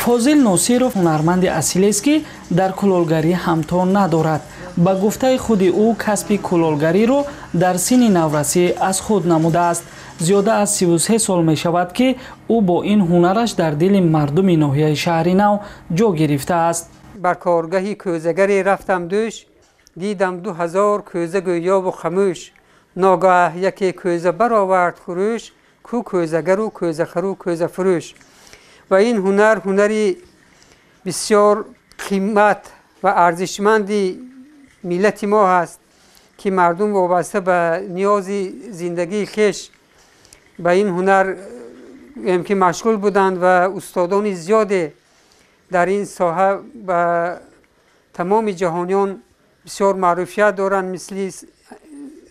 Фозил Носиров ҳунарманди асилест, ки дар кулолгарӣ ҳамто надорад. Ба гуфтаи худи ӯ, касби кулолгариро дар синни наврасӣ аз худ намудааст. Зиёда аз 33 сол мешавад, ки ӯ бо ин ҳунараш дар дили мардуми ноҳияи Шаҳри Нав ҷо гирифтааст. Бар коргаҳи кӯзагаре рафтам дӯш, дидам 2000 кӯза гӯёву хамӯш. Ногаҳ яке кӯза баровард хурӯш, ку кӯзагару кӯзахару кӯзафурӯш. Ва ин ҳунар ҳунари бисёр қимат ва арзишманди миллати мо ҳаст, ки мардум вобаста ба ниёзи зиндагии хеш ба ин ҳунар ки машғул буданд ва устодони зиёде дар ин соҳа ба тамоми ҷаҳониён бисёр маъруфият доранд, мисли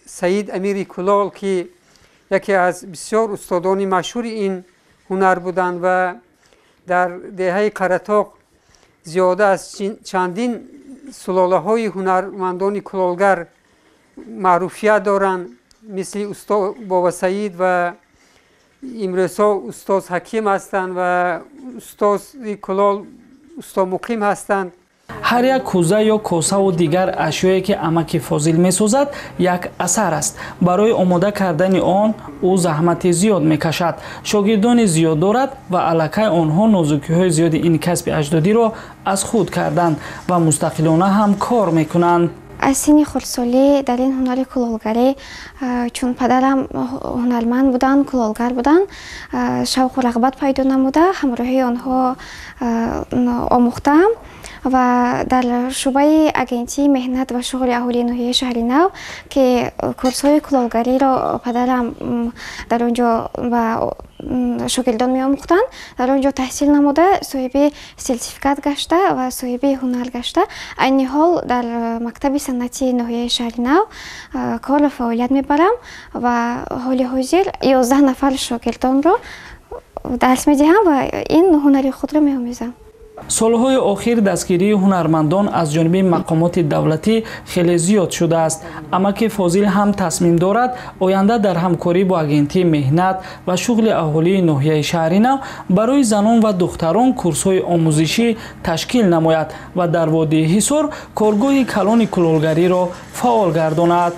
Саид Амири Кулол, ки яке аз бисёр устодони машҳури ин ҳунар буданд. Ва дар деҳаи Қаратоқ зиёда аз чандин сулолаҳои ҳунармандони кулолгар маъруфият доранд, мисли устод Бобасаид ва имрӯзҳо устоз Ҳаким ҳастанд ва устози кулол усто Муқим ҳастанд. Ҳар як кӯза ё косаву дигар ашёе, ки амаки Фозил месозад, як асар аст. Барои омода кардани он ӯ заҳмати зиёд мекашад. Шогирдони зиёд дорад ва аллакай онҳо нозукиҳои зиёди ин касби аҷдодиро аз худ карданд ва мустақилона ҳам кор мекунанд. Аз синни хурдсолӣ дар ин ҳунари кулолгарӣ, чун падарам ҳунарманд буданд, кулолгар буданд, шавқу рағбат пайдо намуда, ҳамроҳии онҳо омӯхтаам ва дар шӯъбаи Агентии меҳнат ва шуғли аҳолии ноҳияи Шаҳри Нав, ки курсҳои кулолгариро падарам дар он ҷо ба шогирдон меомӯхтанд, дар он ҷо таҳсил намуда, соҳиби сертификат гашта ва соҳиби ҳунар гашта, айни ҳол дар мактаби санъати ноҳияи Шаҳри Нав кору фаъолият мебарам ва ҳоли ҳозир 11 нафар шогирдонро дарс медиҳам ва ин ҳунари худро меомӯзам. Солҳои охир дастгирии ҳунармандон аз ҷониби мақомоти давлатӣ хеле зиёд шудааст. Амаки Фозил ҳам тасмим дорад, оянда дар ҳамкорӣ бо Агентии меҳнат ва шуғли аҳолии ноҳияи Шаҳри Нав барои занон ва духтарон курсҳои омӯзишӣ ташкил намояд ва дар водии Ҳисор коргоҳи калони кулолгариро фаъол гардонад.